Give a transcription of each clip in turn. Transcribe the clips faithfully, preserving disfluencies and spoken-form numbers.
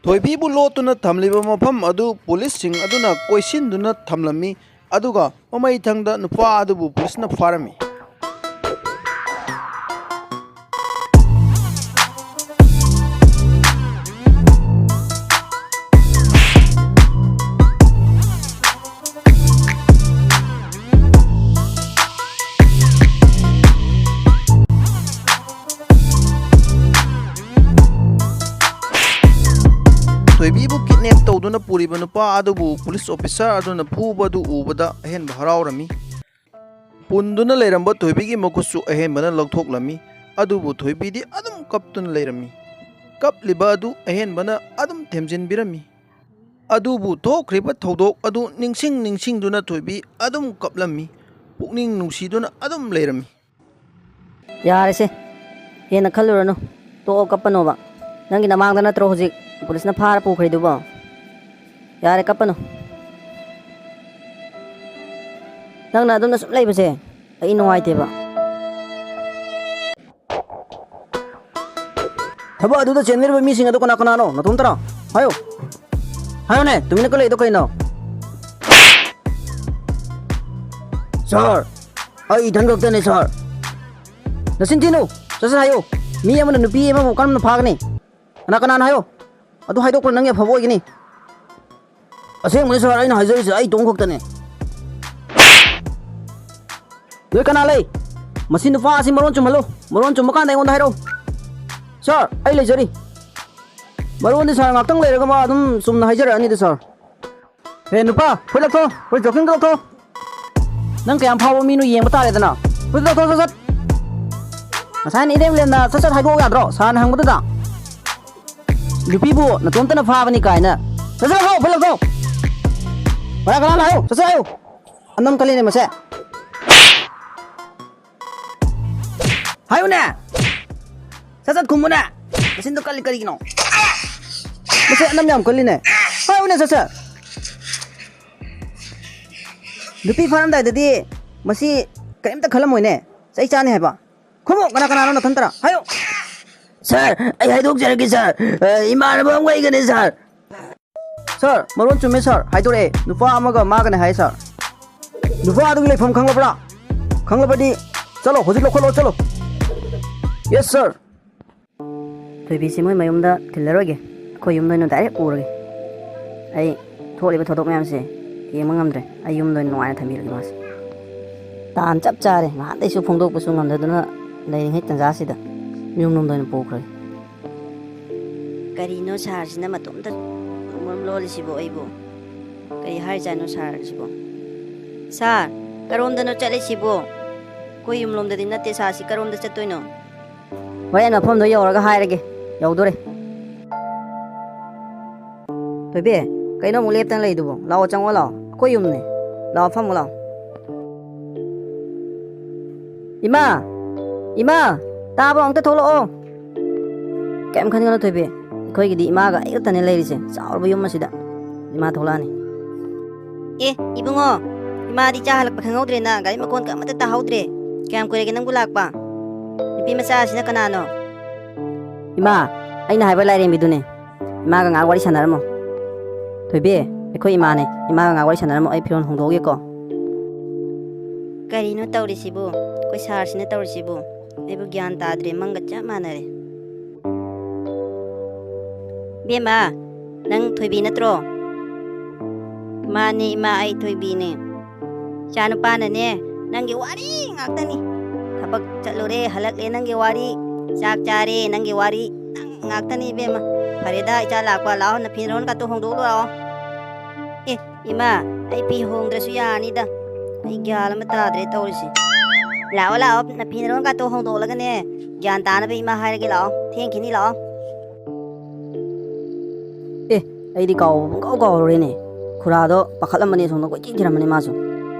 ꯊꯣꯏꯕꯤꯕꯨ ꯂꯣꯠꯇꯨꯅ ꯊꯝꯂꯤꯕ ꯃꯐꯝ ꯑꯗꯨ ꯄꯨꯂꯤꯁꯁꯤꯡ ꯑꯗꯨꯅ ꯀꯣꯏꯁꯤꯟꯗꯨꯅ ꯊꯝꯂꯝꯃꯤ, ꯑꯗꯨꯒ ꯃꯃꯩ ꯊꯪꯗ ꯅꯨꯄꯥ ꯑꯗꯨꯕꯨ ꯄꯨꯂꯤꯁꯅ ꯐꯥꯔꯝꯃꯤ꯫ ꯊꯣꯏꯕꯤꯕꯨ ꯀꯤꯗꯅꯦꯞ ꯇꯧꯗꯨꯅ ꯄꯨꯔꯤꯕ ꯅꯨꯄꯥ ꯑꯗꯨꯕꯨ ꯄꯨꯂꯤꯁ ꯑꯣꯐꯤꯁꯥꯔ ꯑꯗꯨꯅ ꯐꯨꯕ ꯑꯗꯨ ꯎꯕꯗ ꯑꯍꯦꯟꯕ ꯍꯔꯥꯎꯔꯝꯃꯤ꯫ ꯄꯨꯟꯗꯨꯅ ꯂꯩꯔꯝꯕ ꯊꯣꯏꯕꯤꯒꯤ ꯃꯈꯨꯠꯁꯨ ꯑꯍꯦꯟꯕꯅ ꯂꯧꯊꯣꯛꯂꯝꯃꯤ꯫ ꯑꯗꯨꯕꯨ ꯊꯣꯏꯕꯤꯗꯤ ꯑꯗꯨꯝ ꯀꯞꯇꯨꯅ ꯂꯩꯔꯝꯃꯤ꯫ ꯀꯞꯂꯤꯕ ꯑꯗꯨ ꯑꯍꯦꯟꯕꯅ ꯑꯗꯨꯝ ꯊꯦꯝꯖꯤꯟꯕꯤꯔꯝꯃꯤ꯫ ꯑꯗꯨꯕꯨ ꯊꯣꯛꯈ꯭ꯔꯤꯕ ꯊꯧꯗꯣꯛ ꯑꯗꯨ ꯅꯤꯡꯁꯤꯡ ꯅꯤꯡꯁꯤꯡꯗꯨꯅ ꯊꯣꯏꯕꯤ ꯑꯗꯨꯝ ꯀꯞꯂꯝꯃꯤ꯫ ꯄꯨꯛꯅꯤꯡ ꯅꯨꯡꯁꯤꯗꯨꯅ ꯑꯗꯨꯝ ꯂꯩꯔꯝꯃꯤ꯫ ꯌꯥꯔꯦꯁꯦ, ꯍꯦꯟꯅ ꯈꯜꯂꯨꯔꯅꯨ꯫ ꯇꯣꯛꯑꯣ ꯀꯞꯄꯅꯣꯕ꯫ ꯅꯪꯒꯤ ꯅꯃꯥꯡꯗ ꯅꯠꯇ꯭ꯔꯣ ꯍꯧꯖꯤꯛ ꯄꯨꯂꯤꯁꯅ ꯐꯥꯔ ꯄꯨꯈ꯭ꯔꯤꯗꯨꯕꯣ? ꯌꯥꯔꯦ, ꯀꯞꯄꯅꯨ꯫ ꯅꯪꯅ ꯑꯗꯨꯝꯅ ꯁꯨꯝ ꯂꯩꯕꯁꯦ ꯑꯩ ꯅꯨꯡꯉꯥꯏꯇꯦꯕ꯫ ꯊꯕꯛ ꯑꯗꯨꯗ ꯆꯦꯟꯕꯤꯔꯤꯕ ꯃꯤꯁꯤꯡ ꯑꯗꯨ ꯀꯅꯥ ꯀꯅꯥꯅꯣ? ꯅꯇꯣꯝꯇꯔꯣ? ꯍꯥꯏꯌꯨ꯫ ꯍꯥꯏꯌꯨꯅꯦ, ꯇꯨꯃꯤꯟꯅ ꯂꯩꯗꯣ ꯀꯩꯅꯣ? ꯁꯥꯔ, ꯑꯩ ꯏꯊꯟ ꯈꯛꯇꯅꯦ, ꯁꯥꯔ꯫ ꯅꯆꯤꯟ ꯊꯤꯅꯨ꯫ ꯁꯠ ꯁꯠ ꯍꯥꯏꯌꯨ꯫ ꯃꯤ ꯑꯃꯅ ꯅꯨꯄꯤ ꯑꯃꯕꯨ ꯀꯔꯝꯅ ꯐꯥꯒꯅꯤ? ꯀꯅꯥ ꯀꯅꯥꯅꯣ ꯍꯥꯏꯌꯨ꯫ ꯑꯗꯨ ꯍꯥꯏꯗꯣꯛꯄꯅ ꯅꯪꯒꯤ ꯑꯐꯕ ꯑꯣꯏꯒꯅꯤ꯫ ꯑꯁꯦꯡꯕꯅꯤ ꯁꯥꯔ, ꯑꯩꯅ ꯍꯥꯏꯖꯔꯤꯁꯦ ꯑꯩ ꯏꯇꯣꯝ ꯈꯛꯇꯅꯦ꯫ ꯅꯣꯏ ꯀꯅꯥ ꯂꯩ? ꯃꯁꯤ ꯅꯨꯄꯥ ꯑꯁꯤ ꯃꯔꯣꯟ ꯆꯨꯝꯍꯜꯂꯨ꯫ ꯃꯔꯣꯟ ꯆꯨꯝꯕ ꯀꯥꯟꯗ ꯑꯩꯉꯣꯟꯗ ꯍꯥꯏꯔꯛꯎ꯫ ꯁꯥꯔ, ꯑꯩ ꯂꯩꯖꯔꯤ꯫ ꯃꯔꯣꯟꯗꯤ ꯁꯥꯔ ꯉꯥꯛꯇꯪ ꯂꯩꯔꯒ ꯃꯥ ꯑꯗꯨꯝ ꯆꯨꯝꯅ ꯍꯥꯏꯖꯔꯛꯑꯅꯤꯗ ꯁꯥꯔ꯫ ꯍꯦ ꯅꯨꯄꯥ, ꯐꯨꯔꯤꯠ ꯂꯧꯊꯣꯛ, ꯐꯨꯔꯤꯠ ꯖꯣꯀꯤꯡꯗꯣ ꯂꯧꯊꯣꯛ꯫ ꯅꯪ ꯀꯌꯥꯝ ꯐꯥꯎꯕ ꯃꯤꯅꯣ ꯌꯦꯡꯕ ꯇꯥꯔꯦꯗꯅ꯫ ꯐꯨꯔꯤꯠ ꯂꯧꯊꯣꯛ ꯁꯠ ꯁꯠ꯫ ꯉꯁꯥꯏꯅ ꯏꯔꯦꯝ ꯂꯦꯝꯅ ꯁꯠ ꯁꯠ ꯍꯥꯏꯗꯣꯛꯑꯣ ꯌꯥꯗ꯭ꯔꯣ? ꯁꯥꯔꯅ ꯍꯪꯕꯗꯨꯗ꯫ ꯅꯨꯄꯤꯕꯨ ꯅꯇꯣꯝꯇꯅ ꯐꯥꯕꯅꯤ ꯀꯥꯏꯅ꯫ ꯁꯠ ꯁꯠ ꯂꯧꯊꯣꯛ, ꯐꯨꯔꯤꯠ ꯂꯧꯊꯣꯛ꯫ ꯀꯅꯥ ꯀꯅꯥꯅꯣ ꯍꯥꯏꯌꯨ, ꯁꯠ ꯁꯠ ꯍꯥꯏꯌꯨ꯫ ꯑꯅꯝ ꯀꯜꯂꯤꯅꯦ ꯃꯁꯦ꯫ ꯍꯥꯏꯌꯨꯅꯦ! ꯁꯠ ꯁꯠ ꯈꯨꯝꯃꯨꯅꯦ! ꯃꯆꯤꯟꯗꯣ ꯀꯜꯂꯤ ꯀꯔꯤꯒꯤꯅꯣ? ꯃꯁꯤ ꯑꯅꯝ ꯌꯥꯝ ꯀꯜꯂꯤꯅꯦ꯫ ꯍꯥꯏꯌꯨꯅꯦ ꯁꯠ ꯁꯠ! ꯅꯨꯄꯤ ꯐꯥꯔꯝꯗꯥꯏꯗꯗꯤ ꯃꯁꯤ ꯀꯔꯤꯝꯇ ꯈꯜꯂꯝꯃꯣꯏꯅꯦ꯫ ꯆꯩ ꯆꯥꯅꯤ ꯍꯥꯏꯕ꯫ ꯈꯨꯝꯃꯨ! ꯀꯅꯥ ꯀꯅꯥꯅꯣ ꯅꯊꯟꯇꯔꯥ? ꯍꯥꯏꯌꯨ! ꯁꯥꯔ, ꯑꯩ ꯍꯥꯏꯗꯣꯛꯆꯔꯛꯀꯦ ꯁꯥꯔ꯫ ꯑ, ꯏꯃꯥꯟꯅꯕ ꯑꯃꯒ ꯑꯩꯒꯅꯦ ꯁꯥꯔ꯫ ꯁꯥꯔ, ꯃꯔꯣꯟ ꯆꯨꯝꯃꯦ ꯁꯥꯔ, ꯍꯥꯏꯗꯣꯔꯛꯑꯦ꯫ ꯅꯨꯄꯥ ꯑꯃꯒ ꯃꯥꯒꯅꯦ ꯍꯥꯏ ꯁꯥꯔ꯫ ꯅꯨꯄꯥꯗꯨꯒꯤ ꯂꯩꯐꯝ ꯈꯪꯂꯕ꯭ꯔꯥ? ꯈꯪꯂꯕꯗꯤ ꯆꯠꯂꯣ, ꯍꯧꯖꯤꯛ ꯂꯧꯈꯠꯂꯣ, ꯆꯠꯂꯣ꯫ ꯌꯦꯁ ꯁꯥꯔ꯫ ꯊꯣꯏꯕꯤꯁꯤ ꯃꯣꯏ ꯃꯌꯨꯝꯗ ꯊꯤꯜꯂꯔꯣꯏꯒꯦ, ꯑꯩꯈꯣꯏ ꯌꯨꯝꯗ ꯑꯣꯏꯅ ꯗꯥꯏꯔꯦꯛ ꯄꯨꯔꯒꯦ꯫ ꯑꯩ ꯊꯣꯛꯂꯤꯕ ꯊꯧꯗꯣꯛ ꯃꯌꯥꯝꯁꯦ ꯌꯦꯡꯕ ꯉꯝꯗ꯭ꯔꯦ, ꯑꯩ ꯌꯨꯝꯗ ꯑꯣꯏꯅ ꯅꯨꯡꯉꯥꯏꯅ ꯊꯝꯕꯤꯔꯒꯦ ꯃꯥꯁꯦ꯫ ꯇꯥꯟ ꯆꯞ ꯆꯥꯔꯦ, ꯉꯍꯥꯟꯗꯩꯁꯨ ꯐꯣꯡꯗꯣꯛꯄꯁꯨ ꯉꯝꯗꯗꯅ ꯂꯩꯔꯤꯉꯩ ꯇꯟꯖꯥꯁꯤꯗ ꯌꯨꯝꯂꯣꯝꯗ ꯑꯣꯏꯅ ꯄꯨꯈ꯭ꯔꯒꯦ꯫ ꯀꯔꯤꯅꯣ ꯁꯥꯔꯁꯤꯅ ꯃꯇꯣꯝꯇ ꯃꯔꯝ ꯂꯣꯜꯂꯤꯁꯤꯕꯣ ꯑꯩꯕꯨ? ꯀꯔꯤ ꯍꯥꯏꯔꯤꯖꯥꯠꯅꯣ ꯁꯥꯔꯁꯤꯕꯣ? ꯁꯥꯔ, ꯀꯔꯣꯝꯗꯅꯣ ꯆꯠꯂꯤꯁꯤꯕꯣ? ꯑꯩꯈꯣꯏ ꯌꯨꯝꯂꯣꯝꯗꯗꯤ ꯅꯠꯇꯦ ꯁꯥꯔꯁꯤ, ꯀꯔꯣꯝꯗ ꯆꯠꯇꯣꯏꯅꯣ? ꯍꯣꯔꯦꯟ ꯃꯐꯝꯗꯣ ꯌꯧꯔꯒ ꯍꯥꯏꯔꯒꯦ꯫ ꯌꯧꯗꯣꯔꯦ꯫ ꯊꯣꯏꯕꯤ, ꯀꯩꯅꯣ ꯑꯃꯨꯛ ꯂꯦꯞꯇꯅ ꯂꯩꯗꯨꯕꯣ? ꯂꯥꯛꯑꯣ, ꯆꯪꯉꯣ ꯂꯥꯛꯑꯣ꯫ ꯑꯩꯈꯣꯏ ꯌꯨꯝꯅꯦ꯫ ꯂꯥꯛꯑꯣ, ꯐꯝꯃꯣ ꯂꯥꯛꯑꯣ꯫ ꯏꯃꯥ! ꯏꯃꯥ! ꯇꯥꯕ꯭ꯔꯣ? ꯑꯝꯇ ꯊꯣꯛꯂꯛꯑꯣ꯫ ꯀꯩꯝ ꯈꯟꯒꯅꯨ ꯊꯣꯏꯕꯤ꯫ ꯑꯩꯈꯣꯏꯒꯤꯗꯤ ꯏꯃꯥꯒ ꯑꯩ ꯈꯛꯇꯅꯦ ꯂꯩꯔꯤꯁꯦ, ꯆꯥꯎꯔꯕ ꯌꯨꯝ ꯑꯁꯤꯗ꯫ ꯏꯃꯥ ꯊꯣꯛꯂꯛꯑꯅꯤ꯫ ꯑꯦ, ꯏꯕꯨꯡꯉꯣ, ꯏꯃꯥꯗꯤ ꯆꯥ ꯍꯜꯂꯛꯄ ꯈꯪꯍꯧꯗ꯭ꯔꯦꯅ, ꯒꯥꯔꯤ ꯃꯈꯣꯟꯒ ꯑꯃꯠꯇ ꯇꯥꯍꯧꯗ꯭ꯔꯦ꯫ ꯀꯌꯥꯝ ꯀꯨꯏꯔꯒꯦ ꯅꯪꯕꯨ ꯂꯥꯛꯄ? ꯅꯨꯄꯤ ꯃꯆꯥ ꯑꯁꯤꯅ ꯀꯅꯥꯅꯣ? ꯏꯃꯥ, ꯑꯩꯅ ꯍꯥꯏꯕ ꯂꯥꯏꯔꯦꯝꯕꯤꯗꯨꯅꯦ꯫ ꯏꯃꯥꯒ ꯉꯥꯏꯍꯥꯛ ꯋꯥꯔꯤ ꯁꯥꯟꯅꯔꯝꯃꯣ꯫ ꯊꯣꯏꯕꯤ, ꯑꯩꯈꯣꯏ ꯏꯃꯥꯅꯦ꯫ ꯏꯃꯥꯒ ꯉꯥꯏꯍꯥꯛ ꯋꯥꯔꯤ ꯁꯥꯟꯅꯔꯝꯃꯣ, ꯑꯩ ꯐꯤꯔꯣꯜ ꯍꯣꯡꯗꯣꯛꯎꯒꯦꯀꯣ꯫ ꯀꯔꯤꯅꯣ ꯇꯧꯔꯤꯁꯤꯕꯨ? ꯑꯩꯈꯣꯏ ꯁꯥꯔꯁꯤꯅ ꯇꯧꯔꯤꯁꯤꯕꯨ? ꯑꯩꯕꯨ ꯒ꯭ꯌꯥꯟ ꯇꯥꯗ꯭ꯔꯦ, ꯃꯪꯒ ꯆꯞ ꯃꯥꯟꯅꯔꯦ꯫ ꯕꯦꯝꯃ, ꯅꯪ ꯊꯣꯏꯕꯤ ꯅꯠꯇ꯭ꯔꯣ? ꯃꯥꯅꯦ ꯏꯃꯥ, ꯑꯩ ꯊꯣꯏꯕꯤꯅꯦ꯫ ꯏꯆꯥꯅꯨꯄꯥꯅꯅꯦ, ꯅꯪꯒꯤ ꯋꯥꯔꯤ ꯉꯥꯛꯇꯅꯤ꯫ ꯊꯕꯛ ꯆꯠꯂꯨꯔꯦ, ꯍꯜꯂꯛꯂꯦ, ꯅꯪꯒꯤ ꯋꯥꯔꯤ꯫ ꯆꯥꯛ ꯆꯥꯔꯦ, ꯅꯪꯒꯤ ꯋꯥꯔꯤ꯫ ꯅꯪ ꯉꯥꯛꯇꯅꯤ ꯏꯕꯦꯝꯃ꯫ ꯐꯔꯦꯗ, ꯏꯆꯥ ꯂꯥꯛꯄ, ꯂꯥꯛꯑꯣ, ꯅꯐꯤ ꯅꯔꯣꯟ ꯀꯥꯇꯣ ꯍꯣꯡꯗꯣꯛꯎ ꯂꯥꯛꯑꯣ꯫ ꯑꯦ, ꯏꯃꯥ, ꯑꯩ ꯐꯤ ꯍꯣꯡꯗ꯭ꯔꯁꯨ ꯌꯥꯔꯅꯤꯗ꯫ ꯑꯩ ꯒ꯭ꯌꯥꯟ ꯑꯃ ꯇꯥꯗ꯭ꯔꯦ ꯇꯧꯔꯤꯁꯦ꯫ ꯂꯥꯛꯑꯣ, ꯂꯥꯛꯑꯣ, ꯅꯐꯤ ꯅꯔꯣꯟ ꯀꯥꯇꯣ ꯍꯣꯡꯗꯣꯛꯂꯒꯅꯦ, ꯒ꯭ꯌꯥꯟ ꯇꯥꯅꯕ ꯏꯃꯥ ꯍꯥꯏꯔꯒꯦ, ꯂꯥꯛꯑꯣ꯫ ꯊꯦꯡꯈꯤꯅꯤ, ꯂꯥꯛꯑꯣ꯫ ꯑꯦ, ꯑꯩꯗꯤ ꯀꯥꯎꯕ ꯄꯨꯡꯀꯥꯎ ꯀꯥꯎꯔꯨꯔꯦꯅꯦ꯫ ꯈꯨꯔꯥꯗꯣ ꯄꯥꯈꯠꯂꯝꯕꯅꯦ, ꯑꯁꯣꯝꯗ ꯀꯣꯏꯊꯤ ꯊꯤꯔꯝꯕꯅꯦ ꯃꯥꯁꯨ꯫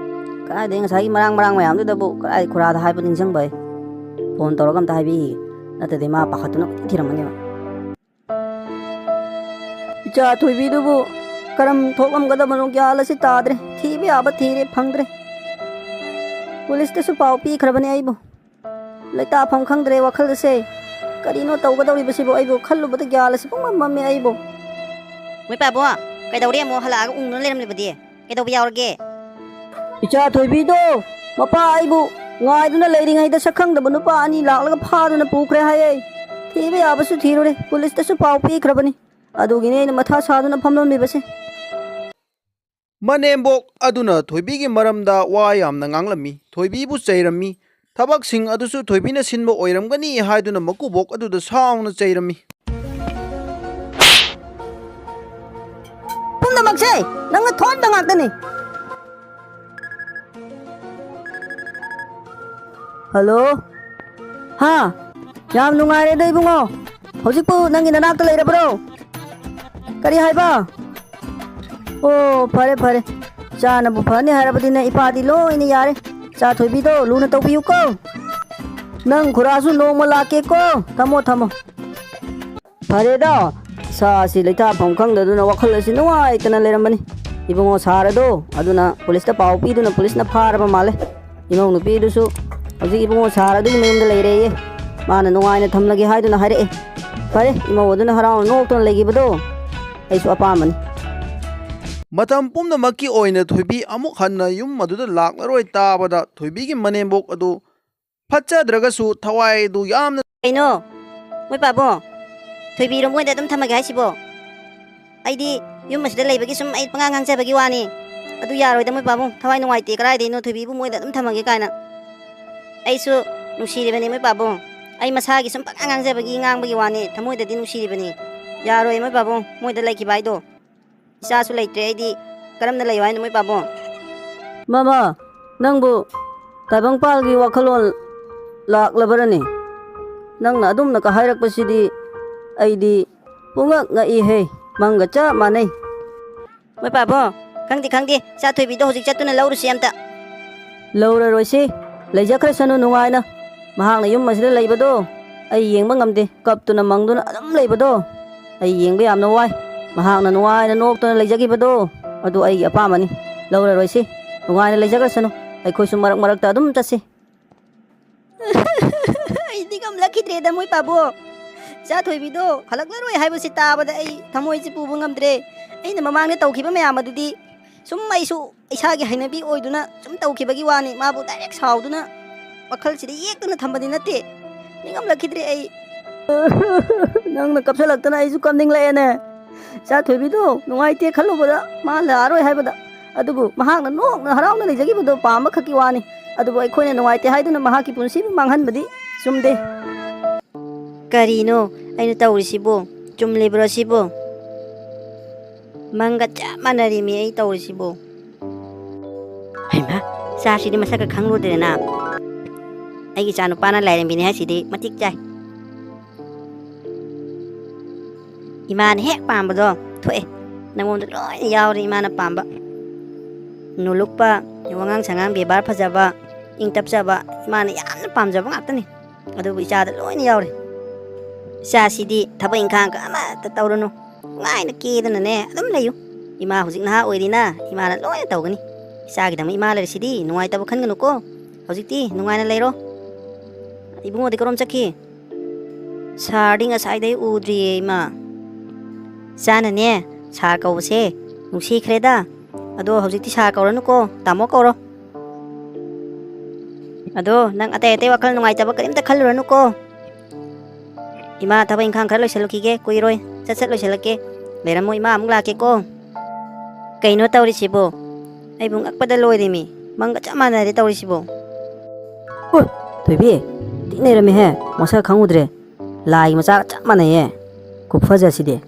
ꯀꯗꯥꯏꯗꯩ ꯉꯁꯥꯏꯒꯤ ꯃꯔꯥꯡ ꯃꯔꯥꯡ ꯃꯌꯥꯝꯗꯨꯗꯕꯨ ꯀꯗꯥꯏ ꯈꯨꯔꯥꯗ ꯍꯥꯏꯕ ꯅꯤꯡꯁꯤꯡꯕ ꯑꯩ꯫ ꯐꯣꯟ ꯇꯧꯔꯒ ꯑꯝꯇ ꯍꯥꯏꯕꯤꯈꯤꯒꯦ꯫ ꯅꯠꯇ꯭ꯔꯗꯤ ꯃꯥ ꯄꯥꯈꯠꯇꯨꯅ ꯀꯣꯏꯊꯤ ꯊꯤꯔꯝꯃꯅꯦꯕ꯫ ꯏꯆꯥ ꯊꯣꯏꯕꯤꯗꯨꯕꯨ ꯀꯔꯝ ꯊꯣꯛꯂꯝꯒꯗꯕꯅꯣ ꯒ꯭ꯌꯥꯟ ꯑꯁꯤ ꯇꯥꯗ꯭ꯔꯦ꯫ ꯊꯤꯕ ꯌꯥꯕ ꯊꯤꯔꯦ, ꯐꯪꯗ꯭ꯔꯦ꯫ ꯄꯨꯂꯤꯁꯇꯁꯨ ꯄꯥꯎ ꯄꯤꯈ꯭ꯔꯕꯅꯦ ꯑꯩꯕꯨ꯫ ꯂꯩꯇꯥꯐꯝ ꯈꯪꯗ꯭ꯔꯦ ꯋꯥꯈꯜ ꯑꯁꯦ꯫ ꯀꯔꯤꯅꯣ ꯇꯧꯒꯗꯧꯔꯤꯕꯁꯤꯕꯨ? ꯑꯩꯕꯨ ꯈꯜꯂꯨꯕꯗ ꯒ꯭ꯌꯥꯟ ꯑꯁꯤ ꯄꯨꯡꯃꯝ ꯃꯝꯃꯦ ꯑꯩꯕꯨ꯫ ꯃꯣꯏ ꯄꯥꯕꯨꯡ, ꯀꯩꯗꯧꯔꯦ? ꯑꯃꯨꯛ ꯍꯜꯂꯛꯑꯒ ꯎꯪꯗꯨꯅ ꯂꯩꯔꯝꯂꯤꯕꯗꯤ ꯀꯩꯗꯧꯕ ꯌꯥꯎꯔꯒꯦ? ꯏꯆꯥ ꯊꯣꯏꯕꯤꯗꯣ ꯃꯄꯥ ꯑꯩꯕꯨ ꯉꯥꯏꯗꯨꯅ ꯂꯩꯔꯤꯉꯩꯗ ꯁꯛꯈꯪꯗꯕ ꯅꯨꯄꯥ ꯑꯅꯤ ꯂꯥꯛꯂꯒ ꯐꯥꯗꯨꯅ ꯄꯨꯈ꯭ꯔꯦ ꯍꯥꯏꯌꯦ꯫ ꯊꯤꯕ ꯌꯥꯕꯁꯨ ꯊꯤꯔꯨꯔꯦ, ꯄꯨꯂꯤꯁꯇꯁꯨ ꯄꯥꯎ ꯄꯤꯈ꯭ꯔꯕꯅꯤ꯫ ꯑꯗꯨꯒꯤꯅꯦ ꯑꯩꯅ ꯃꯊꯥ ꯁꯥꯗꯨꯅ ꯐꯝꯂꯝꯂꯤꯕꯁꯦ꯫ ꯃꯅꯦꯝꯕꯣꯛ ꯑꯗꯨꯅ ꯊꯣꯏꯕꯤꯒꯤ ꯃꯔꯝꯗ ꯋꯥ ꯌꯥꯝꯅ ꯉꯥꯡꯂꯝꯃꯤ꯫ ꯊꯣꯏꯕꯤꯕꯨ ꯆꯩꯔꯝꯃꯤ꯫ ꯊꯕꯛꯁꯤꯡ ꯑꯗꯨꯁꯨ ꯊꯣꯏꯕꯤꯅ ꯁꯤꯟꯕ ꯑꯣꯏꯔꯝꯒꯅꯤ ꯍꯥꯏꯗꯨꯅ ꯃꯀꯨꯕꯣꯛ ꯑꯗꯨꯗ ꯁꯥꯎꯅ ꯆꯩꯔꯝꯃꯤ꯫ ꯄꯨꯝꯅꯃꯛꯁꯦ ꯅꯪꯅ ꯊꯣꯛꯍꯟꯕ ꯉꯥꯛꯇꯅꯤ꯫ ꯍꯜꯂꯣ꯫ ꯍꯥ? ꯌꯥꯝ ꯅꯨꯡꯉꯥꯏꯔꯦꯗ ꯏꯕꯨꯡꯉꯣ꯫ ꯍꯧꯖꯤꯛꯄꯨ ꯅꯪꯒꯤ ꯅꯅꯥꯛꯇ ꯂꯩꯔꯕ꯭ꯔꯣ? ꯀꯔꯤ ꯍꯥꯏꯕ? ꯑꯣ, ꯐꯔꯦ, ꯐꯔꯦ꯫ ꯆꯥꯅꯕꯨ ꯐꯅꯤ ꯍꯥꯏꯔꯕꯗꯤꯅꯦ, ꯏꯄꯥꯗꯤ ꯂꯣꯏꯅ ꯌꯥꯔꯦ꯫ ꯆꯥ ꯊꯣꯏꯕꯤꯗꯣ ꯂꯨꯅ ꯇꯧꯕꯤꯌꯨꯀꯣ꯫ ꯅꯪ ꯈꯨꯔꯥꯁꯨ ꯅꯣꯡꯃ ꯂꯥꯛꯀꯦꯀꯣ꯫ ꯊꯝꯃꯣ, ꯊꯝꯃꯣ꯫ ꯐꯔꯦꯗ, ꯏꯁꯥ ꯑꯁꯤ ꯂꯩꯇꯥꯐꯝ ꯈꯪꯗꯗꯨꯅ ꯋꯥꯈꯜ ꯑꯁꯤ ꯅꯨꯡꯉꯥꯏꯇꯅ ꯂꯩꯔꯝꯕꯅꯤ꯫ ꯏꯕꯨꯡꯉꯣ ꯁꯥꯔꯗꯣ ꯑꯗꯨꯅ ꯄꯨꯂꯤꯁꯇ ꯄꯥꯎ ꯄꯤꯗꯨꯅ ꯄꯨꯂꯤꯁꯅ ꯐꯥꯔꯕ ꯃꯥꯜꯂꯦ꯫ ꯏꯃꯧ ꯅꯨꯄꯤꯗꯨꯁꯨ ꯍꯧꯖꯤꯛ ꯏꯕꯨꯡꯉꯣ ꯁꯥꯔ ꯑꯗꯨꯒꯤ ꯃꯌꯨꯝꯗ ꯂꯩꯔꯦꯌꯦ꯫ ꯃꯥꯅ ꯅꯨꯡꯉꯥꯏꯅ ꯊꯝꯂꯒꯦ ꯍꯥꯏꯗꯨꯅ ꯍꯥꯏꯔꯛꯑꯦ꯫ ꯐꯔꯦ, ꯏꯃꯧ ꯑꯗꯨꯅ ꯍꯔꯥꯎꯅ ꯅꯣꯛꯇꯨꯅ ꯂꯩꯈꯤꯕꯗꯣ ꯑꯩꯁꯨ ꯑꯄꯥꯝꯕꯅꯤ꯫ ꯃꯇꯝ ꯄꯨꯝꯅꯃꯛꯀꯤ ꯑꯣꯏꯅ ꯊꯣꯏꯕꯤ ꯑꯃꯨꯛ ꯍꯟꯅ ꯌꯨꯝ ꯑꯗꯨꯗ ꯂꯥꯛꯂꯔꯣꯏ ꯇꯥꯕꯗ ꯊꯣꯏꯕꯤꯒꯤ ꯃꯅꯦꯝꯕꯣꯛ ꯑꯗꯨ ꯐꯠꯆꯗ꯭ꯔꯒꯁꯨ ꯊꯋꯥꯏꯗꯨ ꯌꯥꯝꯅ ꯀꯩꯅꯣ? ꯃꯣꯏ ꯄꯥꯕꯨꯡ, ꯊꯣꯏꯕꯤꯔꯣ ꯃꯣꯏꯗ ꯑꯗꯨꯝ ꯊꯝꯃꯒꯦ ꯍꯥꯏꯁꯤꯕꯣ? ꯑꯩꯗꯤ ꯌꯨꯝ ꯑꯁꯤꯗ ꯂꯩꯕꯒꯤ ꯁꯨꯝ ꯑꯩ ꯄꯉꯥꯡ ꯉꯥꯡꯖꯕꯒꯤ ꯋꯥꯅꯤ꯫ ꯑꯗꯨ ꯌꯥꯔꯣꯏꯗ ꯃꯣꯏ ꯄꯥꯕꯨꯡ, ꯊꯋꯥꯏ ꯅꯨꯡꯉꯥꯏꯇꯦ꯫ ꯀꯗꯥꯏꯗꯩꯅꯣ? ꯊꯣꯏꯕꯤꯕꯨ ꯃꯣꯏꯗ ꯑꯗꯨꯝ ꯊꯝꯃꯒꯦ ꯀꯥꯏꯅ꯫ ꯑꯩꯁꯨ ꯅꯨꯡꯁꯤꯔꯤꯕꯅꯤ ꯃꯣꯏ ꯄꯥꯕꯨꯡ꯫ ꯑꯩ ꯃꯁꯥꯒꯤ ꯁꯨꯝ ꯄꯉꯥꯡ ꯉꯥꯡꯖꯕꯒꯤ ꯉꯥꯡꯕꯒꯤ ꯋꯥꯅꯤ, ꯊꯃꯣꯏꯗꯗꯤ ꯅꯨꯡꯁꯤꯔꯤꯕꯅꯤ꯫ ꯌꯥꯔꯣꯏ ꯃꯣꯏ ꯄꯥꯕꯨꯡ, ꯃꯣꯏꯗ ꯂꯩꯈꯤꯕ ꯍꯥꯏꯗꯣ꯫ ꯏꯆꯥꯁꯨ ꯂꯩꯇ꯭ꯔꯦ ꯑꯩꯗꯤ꯫ ꯀꯔꯝꯅ ꯂꯩꯌꯣ ꯍꯥꯏꯅꯣ ꯃꯣꯏ ꯄꯥꯕꯨꯡ? ꯃꯃꯥ, ꯅꯪꯕꯨ ꯇꯥꯏꯕꯪꯄꯥꯜꯒꯤ ꯋꯥꯈꯜꯂꯣꯟ ꯂꯥꯛꯂꯕꯔꯅꯦ? ꯅꯪꯅ ꯑꯗꯨꯝꯅꯀ ꯍꯥꯏꯔꯛꯄꯁꯤꯗꯤ ꯑꯩꯗꯤ ꯄꯨꯡꯉꯛ ꯉꯛꯏꯍꯦ꯫ ꯃꯪꯒ ꯆꯞ ꯃꯥꯟꯅꯩ꯫ ꯃꯣꯏ ꯄꯥꯕꯨꯡ, ꯈꯪꯗꯦ, ꯈꯪꯗꯦ꯫ ꯏꯆꯥ ꯊꯣꯏꯕꯤꯗꯣ ꯍꯧꯖꯤꯛ ꯆꯠꯇꯨꯅ ꯂꯧꯔꯨꯁꯤ ꯑꯝꯇ꯫ ꯂꯧꯔꯔꯣꯏꯁꯤ꯫ ꯂꯩꯖꯈ꯭ꯔꯁꯅꯨ ꯅꯨꯡꯉꯥꯏꯅ꯫ ꯃꯍꯥꯛꯅ ꯌꯨꯝ ꯑꯁꯤꯗ ꯂꯩꯕꯗꯣ ꯑꯩ ꯌꯦꯡꯕ ꯉꯝꯗꯦ꯫ ꯀꯞꯇꯨꯅ ꯃꯪꯗꯨꯅ ꯑꯗꯨꯝ ꯂꯩꯕꯗꯣ ꯑꯩ ꯌꯦꯡꯕ ꯌꯥꯝꯅ ꯋꯥꯏ꯫ ꯃꯍꯥꯛꯅ ꯅꯨꯡꯉꯥꯏꯅ ꯅꯣꯛꯇꯨꯅ ꯂꯩꯖꯈꯤꯕꯗꯣ ꯑꯗꯨ ꯑꯩꯒꯤ ꯑꯄꯥꯝꯕꯅꯤ꯫ ꯂꯧꯔꯔꯣꯏꯁꯤ꯫ ꯅꯨꯡꯉꯥꯏꯅ ꯂꯩꯖꯈ꯭ꯔꯁꯅꯨ꯫ ꯑꯩꯈꯣꯏꯁꯨ ꯃꯔꯛ ꯃꯔꯛꯇ ꯑꯗꯨꯝ ꯆꯠꯁꯤ꯫ ꯑꯩ ꯅꯤꯡꯉꯝꯂꯛꯈꯤꯗ꯭ꯔꯦꯗ ꯃꯣꯏ ꯄꯥꯕꯨꯡ꯫ ꯏꯆꯥ ꯊꯣꯏꯕꯤꯗꯣ ꯍꯜꯂꯛꯂꯔꯣꯏ ꯍꯥꯏꯕꯁꯤ ꯇꯥꯕꯗ ꯑꯩ ꯊꯃꯣꯏꯁꯤ ꯄꯨꯕ ꯉꯝꯗ꯭ꯔꯦ꯫ ꯑꯩꯅ ꯃꯃꯥꯡꯗ ꯇꯧꯈꯤꯕ ꯃꯌꯥꯝ ꯑꯗꯨꯗꯤ ꯁꯨꯝ ꯑꯩꯁꯨ ꯏꯁꯥꯒꯤ ꯍꯩꯅꯕꯤ ꯑꯣꯏꯗꯨꯅ ꯁꯨꯝ ꯇꯧꯈꯤꯕꯒꯤ ꯋꯥꯅꯤ꯫ ꯃꯥꯕꯨ ꯗꯥꯏꯔꯦꯛ ꯁꯥꯎꯗꯨꯅ ꯋꯥꯈꯜꯁꯤꯗ ꯌꯦꯛꯇꯨꯅ ꯊꯝꯕꯗꯤ ꯅꯠꯇꯦ꯫ ꯅꯤꯡꯉꯝꯂꯛꯈꯤꯗ꯭ꯔꯦ ꯑꯩ꯫ ꯅꯪꯅ ꯀꯞꯁꯜꯂꯛꯇꯅ ꯑꯩꯁꯨ ꯀꯞꯅꯤꯡꯂꯛꯑꯦꯅꯦ꯫ ꯏꯆꯥ ꯊꯣꯏꯕꯤꯗꯣ ꯅꯨꯡꯉꯥꯏꯇꯦ ꯈꯜꯂꯨꯕꯗ ꯃꯥ ꯂꯥꯛꯑꯔꯣꯏ ꯍꯥꯏꯕꯗ꯫ ꯑꯗꯨꯕꯨ ꯃꯍꯥꯛꯅ ꯅꯣꯛꯅ ꯍꯔꯥꯎꯅ ꯂꯩꯖꯈꯤꯕꯗꯣ ꯄꯥꯝꯕ ꯈꯛꯀꯤ ꯋꯥꯅꯤ꯫ ꯑꯗꯨꯕꯨ ꯑꯩꯈꯣꯏꯅ ꯅꯨꯡꯉꯥꯏꯇꯦ ꯍꯥꯏꯗꯨꯅ ꯃꯍꯥꯛꯀꯤ ꯄꯨꯟꯁꯤꯕꯨ ꯃꯥꯡꯍꯟꯕꯗꯤ ꯆꯨꯝꯗꯦ꯫ ꯀꯔꯤꯅꯣ ꯑꯩꯅ ꯇꯧꯔꯤꯁꯤꯕꯨ? ꯆꯨꯝꯂꯤꯕ꯭ꯔꯣ ꯁꯤꯕꯨ? ꯃꯪꯒ ꯆꯞ ꯃꯥꯟꯅꯔꯤꯃꯤ ꯑꯩ ꯇꯧꯔꯤꯁꯤꯕꯨ꯫ ꯍꯩꯃꯥ, ꯏꯆꯥꯁꯤꯗꯤ ꯃꯁꯛꯀ ꯈꯪꯂꯨꯗ꯭ꯔꯦꯅ꯫ ꯑꯩꯒꯤ ꯏꯆꯥ ꯅꯨꯄꯥꯅ ꯂꯥꯏꯔꯦꯝꯕꯤꯅꯤ ꯍꯥꯏꯁꯤꯗꯤ ꯃꯇꯤꯛ ꯆꯥꯏ꯫ ꯏꯃꯥꯅ ꯍꯦꯛ ꯄꯥꯝꯕꯗꯣ ꯊꯣꯛꯑꯦ꯫ ꯅꯉꯣꯟꯗ ꯂꯣꯏꯅ ꯌꯥꯎꯔꯦ ꯏꯃꯥꯅ ꯄꯥꯝꯕ꯫ ꯅꯣꯂꯨꯛꯄ, ꯋꯥꯉꯥꯡ ꯁꯉꯥꯡ ꯕꯦꯕꯥꯔ ꯐꯖꯕ, ꯏꯪ ꯇꯞꯆꯕ, ꯏꯃꯥꯅ ꯌꯥꯝꯅ ꯄꯥꯝꯖꯕ ꯉꯥꯛꯇꯅꯤ꯫ ꯑꯗꯨꯕꯨ ꯏꯆꯥꯗ ꯂꯣꯏꯅ ꯌꯥꯎꯔꯦ꯫ ꯏꯆꯥꯁꯤꯗꯤ ꯊꯕꯛ ꯏꯪꯈꯥꯡꯒ ꯑꯃꯠꯇ ꯇꯧꯔꯨꯅꯨ꯫ ꯅꯨꯡꯉꯥꯏꯅ ꯀꯦꯗꯅꯅꯦ ꯑꯗꯨꯝ ꯂꯩꯌꯨ꯫ ꯏꯃꯥ ꯍꯧꯖꯤꯛ ꯅꯍꯥ ꯑꯣꯏꯔꯤꯅ ꯏꯃꯥꯅ ꯂꯣꯏꯅ ꯇꯧꯒꯅꯤ꯫ ꯏꯆꯥꯒꯤꯗꯃꯛ ꯏꯃꯥ ꯂꯩꯔꯤꯁꯤꯗꯤ ꯅꯨꯡꯉꯥꯏꯇꯕ ꯈꯟꯒꯅꯨꯀꯣ꯫ ꯍꯧꯖꯤꯛꯇꯤ ꯅꯨꯡꯉꯥꯏꯅ ꯂꯩꯔꯣ꯫ ꯏꯕꯨꯡꯉꯣꯗꯤ ꯀꯔꯣꯝ ꯆꯠꯈꯤ? ꯁꯥꯔꯗꯤ ꯉꯁꯥꯏꯗꯩ ꯎꯗ꯭ꯔꯤꯌꯦ ꯏꯃꯥ꯫ ꯏꯆꯥꯅꯅꯦ ꯁꯥꯔ ꯀꯧꯕꯁꯦ ꯅꯨꯡꯁꯤꯈ꯭ꯔꯦꯗ꯫ ꯑꯗꯣ ꯍꯧꯖꯤꯛꯇꯤ ꯁꯥꯔ ꯀꯧꯔꯅꯨꯀꯣ, ꯇꯥꯃꯣ ꯀꯧꯔꯣ꯫ ꯑꯗꯣ ꯅꯪ ꯑꯇꯩ ꯑꯇꯩ ꯋꯥꯈꯜ ꯅꯨꯡꯉꯥꯏꯇꯕ ꯀꯔꯤꯝꯇ ꯈꯜꯂꯨꯔꯅꯨꯀꯣ꯫ ꯏꯃꯥ ꯊꯕꯛ ꯏꯪꯈꯥꯡ ꯈꯔ ꯂꯣꯏꯁꯤꯜꯂꯨꯈꯤꯒꯦ, ꯀꯨꯏꯔꯣꯏ꯫ ꯁꯠ ꯁꯠ ꯂꯣꯏꯁꯤꯜꯂꯛꯀꯦ꯫ ꯂꯩꯔꯝꯃꯣ ꯏꯃꯥ, ꯑꯃꯨꯛ ꯂꯥꯛꯀꯦꯀꯣ꯫ ꯀꯩꯅꯣ ꯇꯧꯔꯤꯁꯤꯕꯣ? ꯑꯩꯕꯨ ꯉꯛꯄꯗ ꯂꯣꯏꯔꯦꯃꯤ꯫ ꯃꯪꯒ ꯆꯞ ꯃꯥꯟꯅꯔꯦ ꯇꯧꯔꯤꯁꯤꯕꯣ꯫ ꯑꯣ, ꯊꯣꯏꯕꯤ, ꯊꯤ ꯅꯩꯔꯝꯃꯤꯍꯦ꯫ ꯃꯁꯛ ꯈꯪꯉꯨꯗ꯭ꯔꯦ꯫ ꯂꯥꯏꯒꯤ ꯃꯆꯥꯒ ꯆꯞ ꯃꯥꯟꯅꯩꯌꯦ꯫ ꯈꯨꯐꯖꯁꯤꯗꯤ꯫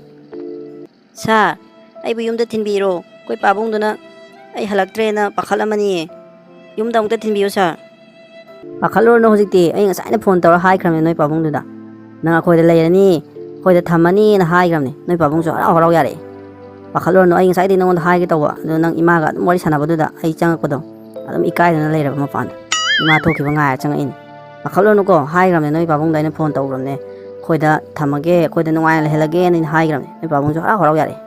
ꯁꯥꯔ, ꯑꯩꯕꯨ ꯌꯨꯝꯗ ꯊꯤꯟꯕꯤꯔꯣ꯫ ꯑꯩꯈꯣꯏ ꯄꯥꯕꯨꯡꯗꯨꯅ ꯑꯩ ꯍꯜꯂꯛꯇ꯭ꯔꯦꯅ ꯄꯥꯈꯠꯂꯝꯃꯅꯤꯌꯦ꯫ ꯌꯨꯝꯗ ꯑꯃꯨꯛꯇ ꯊꯤꯟꯕꯤꯌꯨ ꯁꯥꯔ꯫ ꯄꯥꯈꯠꯂꯨꯔꯅꯨ ꯍꯧꯖꯤꯛꯇꯤ꯫ ꯑꯩ ꯉꯁꯥꯏꯅ ꯐꯣꯟ ꯇꯧꯔ ꯍꯥꯏꯈ꯭ꯔꯕꯅꯤ ꯅꯣꯏ ꯄꯥꯕꯨꯡꯗꯨꯗ꯫ ꯅꯪ ꯑꯩꯈꯣꯏꯗ ꯂꯩꯔꯅꯤ, ꯑꯩꯈꯣꯏꯗ ꯊꯝꯃꯅꯤꯅ ꯍꯥꯏꯈ꯭ꯔꯕꯅꯤ꯫ ꯅꯣꯏ ꯄꯥꯕꯨꯡꯁꯨ ꯍꯔꯥꯎ ꯍꯔꯥꯎ ꯌꯥꯔꯛꯑꯦ꯫ ꯄꯥꯈꯠꯂꯨꯔꯅꯨ, ꯑꯩ ꯉꯁꯥꯏꯗꯩ ꯅꯉꯣꯟꯗ ꯍꯥꯏꯒꯦ ꯇꯧꯕ꯫ ꯑꯗꯨ ꯅꯪ ꯏꯃꯥꯒ ꯑꯗꯨꯝ ꯋꯥꯔꯤ ꯁꯥꯟꯅꯕꯗꯨꯗ ꯑꯩ ꯆꯪꯉꯛꯄꯗꯣ ꯑꯗꯨꯝ ꯏꯀꯥꯏꯗꯅ ꯂꯩꯔꯕ ꯃꯄꯥꯟꯗ꯫ ꯏꯃꯥ ꯊꯣꯛꯈꯤꯕ ꯉꯥꯏꯔ ꯆꯪꯉꯛꯏꯅꯤ꯫ ꯄꯥꯈꯠꯂꯨꯔꯅꯨꯀꯣ, ꯍꯥꯏꯈ꯭ꯔꯕꯅꯦ ꯅꯣꯏ ꯄꯥꯕꯨꯡꯗ ꯑꯩꯅ ꯐꯣꯟ ꯇꯧꯈ꯭ꯔꯕꯅꯦ꯫ ꯑꯩꯈꯣꯏꯗ ꯊꯝꯃꯒꯦ, ꯑꯩꯈꯣꯏꯗ ꯅꯨꯡꯉꯥꯏꯅ ꯂꯩꯍꯜꯂꯒꯦꯅ ꯑꯩꯅ ꯍꯥꯏꯈ꯭ꯔꯕꯅꯦ꯫ ꯅꯣꯏ ꯄꯥꯕꯨꯡꯁꯨ ꯍꯔꯥꯎ ꯍꯔꯥꯎ ꯌꯥꯔꯛꯑꯦ꯫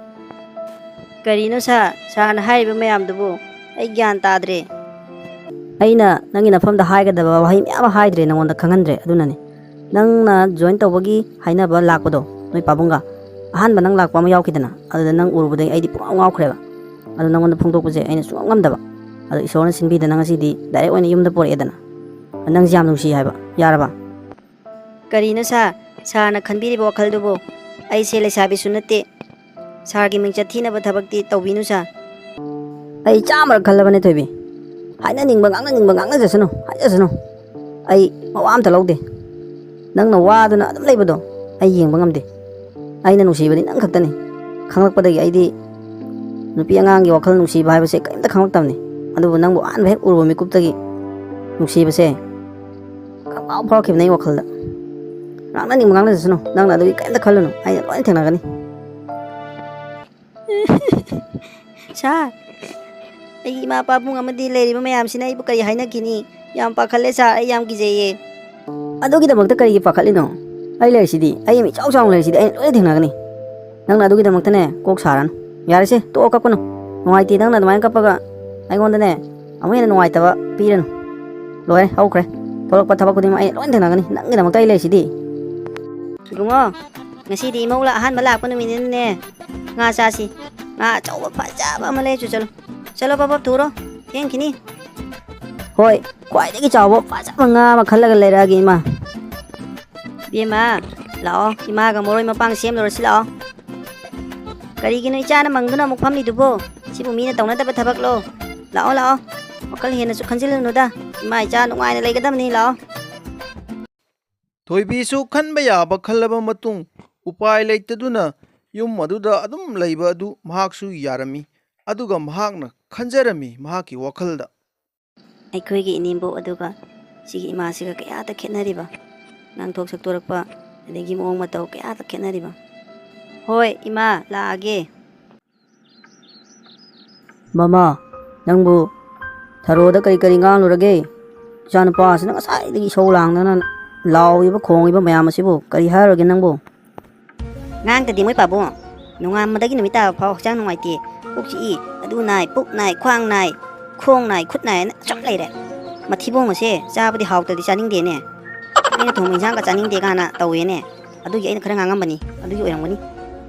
ꯀꯔꯤꯅꯣ ꯁꯥꯔ? ꯁꯥꯔꯅ ꯍꯥꯏꯔꯤꯕ ꯃꯌꯥꯝꯗꯨꯕꯨ ꯑꯩ ꯒ꯭ꯌꯥꯟ ꯇꯥꯗ꯭ꯔꯦ꯫ ꯑꯩꯅ ꯅꯪꯒꯤ ꯅꯐꯝꯗ ꯍꯥꯏꯒꯗꯕ ꯋꯥꯍꯩ ꯃꯌꯥꯝ ꯑꯃ ꯍꯥꯏꯗ꯭ꯔꯦ, ꯅꯉꯣꯟꯗ ꯈꯪꯍꯟꯗ꯭ꯔꯦ꯫ ꯑꯗꯨꯅꯅꯤ꯫ ꯅꯪꯅ ꯖꯣꯏꯟ ꯇꯧꯕꯒꯤ ꯍꯥꯏꯅꯕ ꯂꯥꯛꯄꯗꯣ, ꯅꯣꯏ ꯄꯥꯕꯨꯡꯒ ꯑꯍꯥꯟꯕ ꯅꯪ ꯂꯥꯛꯄ ꯑꯃ ꯌꯥꯎꯈꯤꯗꯅ, ꯑꯗꯨꯗ ꯅꯪ ꯎꯔꯨꯕꯗꯒꯤ ꯑꯩꯗꯤ ꯄꯨꯡꯉꯥꯎ ꯉꯥꯎꯈ꯭ꯔꯦꯕ꯫ ꯑꯗꯨ ꯅꯪꯉꯣꯟꯗ ꯐꯣꯡꯗꯣꯛꯄꯁꯦ ꯑꯩꯅ ꯁꯨꯡꯉꯝ ꯉꯝꯗꯕ꯫ ꯑꯗꯣ ꯏꯁꯣꯔꯅ ꯁꯤꯟꯕꯤꯗꯅ ꯉꯁꯤꯗꯤ ꯗꯥꯏꯔꯦꯛ ꯑꯣꯏꯅ ꯌꯨꯝꯗ ꯄꯣꯔꯛꯑꯦꯗꯅ꯫ ꯅꯪꯁꯦ ꯌꯥꯝ ꯅꯨꯡꯁꯤ ꯍꯥꯏꯕ꯫ ꯌꯥꯔꯕ? ꯀꯔꯤꯅꯣ ꯁꯥꯔ? ꯁꯥꯔꯅ ꯈꯟꯕꯤꯔꯤꯕ ꯋꯥꯈꯜꯗꯨꯕꯨ? ꯑꯩꯁꯦ ꯂꯩꯁꯥꯕꯤꯁꯨ ꯅꯠꯇꯦ꯫ ꯁꯥꯔꯒꯤ ꯃꯤꯡꯆꯠ ꯊꯤꯅꯕ ꯊꯕꯛꯇꯤ ꯇꯧꯕꯤꯅꯨ ꯁꯥꯔ꯫ ꯑꯩ ꯆꯥꯝꯃꯔꯛ ꯈꯜꯂꯕꯅꯦ ꯊꯣꯏꯕꯤ꯫ ꯍꯥꯏꯅꯅꯤꯡꯕ ꯉꯥꯡꯅꯅꯤꯡꯕ ꯉꯥꯡꯅꯖꯁꯅꯨ, ꯍꯥꯏꯖꯁꯅꯨ꯫ ꯑꯩ ꯃꯋꯥ ꯑꯝꯇ ꯂꯧꯗꯦ꯫ ꯅꯪꯅ ꯋꯥꯗꯨꯅ ꯑꯗꯨꯝ ꯂꯩꯕꯗꯣ ꯑꯩ ꯌꯦꯡꯕ ꯉꯝꯗꯦ꯫ ꯑꯩꯅ ꯅꯨꯡꯁꯤꯕꯗꯤ ꯅꯪ ꯈꯛꯇꯅꯤ꯫ ꯈꯪꯂꯛꯄꯗꯒꯤ ꯑꯩꯗꯤ ꯅꯨꯄꯤ ꯑꯉꯥꯡꯒꯤ ꯋꯥꯈꯜ ꯅꯨꯡꯁꯤꯕ ꯍꯥꯏꯕꯁꯦ ꯀꯔꯤꯝꯇ ꯈꯪꯂꯛꯇꯕꯅꯤ꯫ ꯑꯗꯨꯕꯨ ꯅꯪꯕꯨ ꯑꯍꯥꯟꯕ ꯍꯦꯛ ꯎꯔꯨꯕ ꯃꯤꯀꯨꯞꯇꯒꯤ ꯅꯨꯡꯁꯤꯕꯁꯦ ꯈꯪꯐꯥꯎ ꯐꯥꯎꯔꯛꯈꯤꯕꯅꯦ ꯑꯩ ꯋꯥꯈꯜꯗ꯫ ꯉꯥꯡꯅꯅꯤꯡꯕ ꯉꯥꯡꯅꯖꯁꯅꯨ, ꯅꯪꯅ ꯑꯗꯨꯒꯤ ꯀꯔꯤꯝꯇ ꯈꯜꯂꯨꯅꯨ, ꯑꯩꯅ ꯂꯣꯏꯅ ꯊꯦꯡꯅꯒꯅꯤ꯫ ꯁꯥꯔ, ꯑꯩꯒꯤ ꯏꯃꯥ ꯄꯥꯕꯨꯡ ꯑꯃꯗꯤ ꯂꯩꯔꯤꯕ ꯃꯌꯥꯝꯁꯤꯅ ꯑꯩꯕꯨ ꯀꯔꯤ ꯍꯥꯏꯅꯈꯤꯅꯤ? ꯌꯥꯝ ꯄꯥꯈꯠꯂꯦ ꯁꯥꯔ, ꯑꯩ ꯌꯥꯝ ꯀꯤꯖꯩꯌꯦ꯫ ꯑꯗꯨꯒꯤꯗꯃꯛꯇ ꯀꯔꯤꯒꯤ ꯄꯥꯈꯠꯂꯤꯅꯣ? ꯑꯩ ꯂꯩꯔꯤꯁꯤꯗꯤ, ꯑꯩ ꯃꯤ ꯏꯆꯥꯎ ꯆꯥꯎꯅ ꯂꯩꯔꯤꯁꯤꯗꯤ, ꯑꯩꯅ ꯂꯣꯏꯅ ꯊꯦꯡꯅꯒꯅꯤ꯫ ꯅꯪꯅ ꯑꯗꯨꯒꯤꯗꯃꯛꯇꯅꯦ ꯀꯣꯛ ꯁꯥꯔꯅꯨ꯫ ꯌꯥꯔꯦꯁꯦ, ꯇꯣꯛꯑꯣ, ꯀꯞꯀꯅꯨ꯫ ꯅꯨꯡꯉꯥꯏꯇꯦ ꯅꯪꯅ ꯑꯗꯨꯃꯥꯏꯅ ꯀꯞꯄꯒ ꯑꯩꯉꯣꯟꯗꯅꯦ ꯑꯃꯨꯛ ꯍꯦꯟꯅ ꯅꯨꯡꯉꯥꯏꯇꯕ ꯄꯤꯔꯅꯨ꯫ ꯂꯣꯏꯔꯦ, ꯍꯧꯈ꯭ꯔꯦ꯫ ꯊꯣꯛꯂꯛꯄ ꯊꯕꯛ ꯈꯨꯗꯤꯡꯃꯛ ꯑꯩꯅ ꯂꯣꯏꯅ ꯊꯦꯡꯅꯒꯅꯤ꯫ ꯅꯪꯒꯤꯗꯃꯛꯇ ꯑꯩ ꯂꯩꯔꯤꯁꯤꯗꯤ꯫ ꯏꯕꯨꯡꯉꯣ, ꯉꯁꯤꯗꯤ ꯏꯃꯧꯂ ꯑꯍꯥꯟꯕ ꯂꯥꯛꯄ ꯅꯨꯃꯤꯠꯅꯤꯅꯅꯦ, ꯉꯥ ꯆꯥꯁꯤ꯫ ꯉꯥ ꯑꯆꯧꯕ ꯐꯖꯕ ꯑꯃ ꯂꯩꯔꯨꯆꯣ ꯆꯠꯂꯣ꯫ ꯆꯠꯂꯣ ꯄꯞ ꯄꯞ ꯊꯨꯔꯣ, ꯊꯦꯡꯈꯤꯅꯤ꯫ ꯍꯣꯏ, ꯈ꯭ꯋꯥꯏꯗꯒꯤ ꯆꯥꯎꯕ ꯐꯖꯕ ꯉꯥ ꯑꯃ ꯈꯜꯂꯒ ꯂꯩꯔꯛꯑꯒꯦ ꯏꯃꯥ꯫ ꯏꯕꯦꯝꯃ, ꯂꯥꯛꯑꯣ, ꯏꯃꯥꯒ ꯃꯔꯣꯏ ꯃꯄꯥꯡ ꯁꯦꯝꯂꯨꯔꯁꯤ ꯂꯥꯛꯑꯣ꯫ ꯀꯔꯤꯒꯤꯅꯣ ꯏꯆꯥꯅ ꯃꯪꯗꯨꯅ ꯑꯃꯨꯛ ꯐꯝꯂꯤꯗꯨꯕꯣ? ꯁꯤꯕꯨ ꯃꯤꯅ ꯇꯧꯅꯗꯕ ꯊꯕꯛꯂꯣ? ꯂꯥꯛꯑꯣ, ꯂꯥꯛꯑꯣ, ꯋꯥꯈꯜ ꯍꯦꯟꯅꯁꯨ ꯈꯟꯖꯤꯜꯂꯨꯅꯨꯗ꯫ ꯏꯃꯥ ꯏꯆꯥ ꯅꯨꯡꯉꯥꯏꯅ ꯂꯩꯒꯗꯕꯅꯤ, ꯂꯥꯛꯑꯣ꯫ ꯊꯣꯏꯕꯤꯁꯨ ꯈꯟꯕ ꯌꯥꯕ ꯈꯜꯂꯕ ꯃꯇꯨꯡ, ꯎꯄꯥꯏ ꯂꯩꯇꯗꯨꯅ ꯌꯨꯝ ꯑꯗꯨꯗ ꯑꯗꯨꯝ ꯂꯩꯕ ꯑꯗꯨ ꯃꯍꯥꯛꯁꯨ ꯌꯥꯔꯝꯃꯤ꯫ ꯑꯗꯨꯒ ꯃꯍꯥꯛꯅ ꯈꯟꯖꯔꯝꯃꯤ ꯃꯍꯥꯛꯀꯤ ꯋꯥꯈꯜꯗ, ꯑꯩꯈꯣꯏꯒꯤ ꯏꯅꯦꯝꯕꯣꯛ ꯑꯗꯨꯒ ꯁꯤꯒꯤ ꯏꯃꯥꯁꯤꯒ ꯀꯌꯥꯗ ꯈꯦꯠꯅꯔꯤꯕ? ꯉꯥꯡꯊꯣꯛ ꯁꯛꯇꯣꯔꯛꯄ, ꯑꯗꯒꯤ ꯃꯑꯣꯡ ꯃꯇꯧ ꯀꯌꯥꯗ ꯈꯦꯠꯅꯔꯤꯕ? ꯍꯣꯏ ꯏꯃꯥ, ꯂꯥꯛꯑꯒꯦ꯫ ꯃꯃꯥ, ꯅꯪꯕꯨ ꯊꯔꯣꯗ ꯀꯔꯤ ꯀꯔꯤ ꯉꯥꯡꯂꯨꯔꯒꯦ? ꯏꯆꯥꯅꯨꯄꯥꯁꯤꯅ ꯉꯁꯥꯏꯗꯒꯤ ꯏꯁꯧ ꯂꯥꯡꯗꯅ ꯂꯥꯎꯔꯤꯕ ꯈꯣꯡꯉꯤꯕ ꯃꯌꯥꯝ ꯑꯁꯤꯕꯨ ꯀꯔꯤ ꯍꯥꯏꯔꯨꯔꯒꯦ ꯅꯪꯕꯨ? ꯉꯥꯡꯗꯗꯤ ꯃꯣꯏ ꯄꯥꯕꯨꯡ, ꯅꯣꯡꯉꯥꯟꯕꯗꯒꯤ ꯅꯨꯃꯤꯠ ꯇꯥꯕ ꯐꯥꯎ ꯍꯛꯆꯥꯡ ꯅꯨꯡꯉꯥꯏꯇꯦ, ꯀꯣꯛ ꯆꯤꯛꯏ, ꯑꯗꯨ ꯅꯥꯏ, ꯄꯨꯛ ꯅꯥꯏ, ꯈ꯭ꯋꯥꯡ ꯅꯥꯏ, ꯈꯣꯡ ꯅꯥꯏ, ꯈꯨꯠ ꯅꯥꯏ ꯍꯥꯏꯅ ꯁꯨꯝ ꯂꯩꯔꯦ꯫ ꯃꯊꯤꯕꯣꯡ ꯑꯁꯦ ꯆꯥꯕꯗꯤ ꯍꯥꯎꯇ꯭ꯔꯗꯤ ꯆꯥꯅꯤꯡꯗꯦꯅꯦ꯫ ꯑꯩꯅ ꯊꯣꯡꯕ ꯏꯟꯁꯥꯡꯒ ꯆꯥꯅꯤꯡꯗꯦ ꯀꯥꯏꯅ ꯇꯧꯋꯦꯅꯦ꯫ ꯑꯗꯨꯒꯤ ꯑꯩꯅ ꯈꯔ ꯉꯥꯡꯉꯝꯕꯅꯤ꯫ ꯑꯗꯨꯒꯤ ꯑꯣꯏꯔꯝꯒꯅꯤ꯫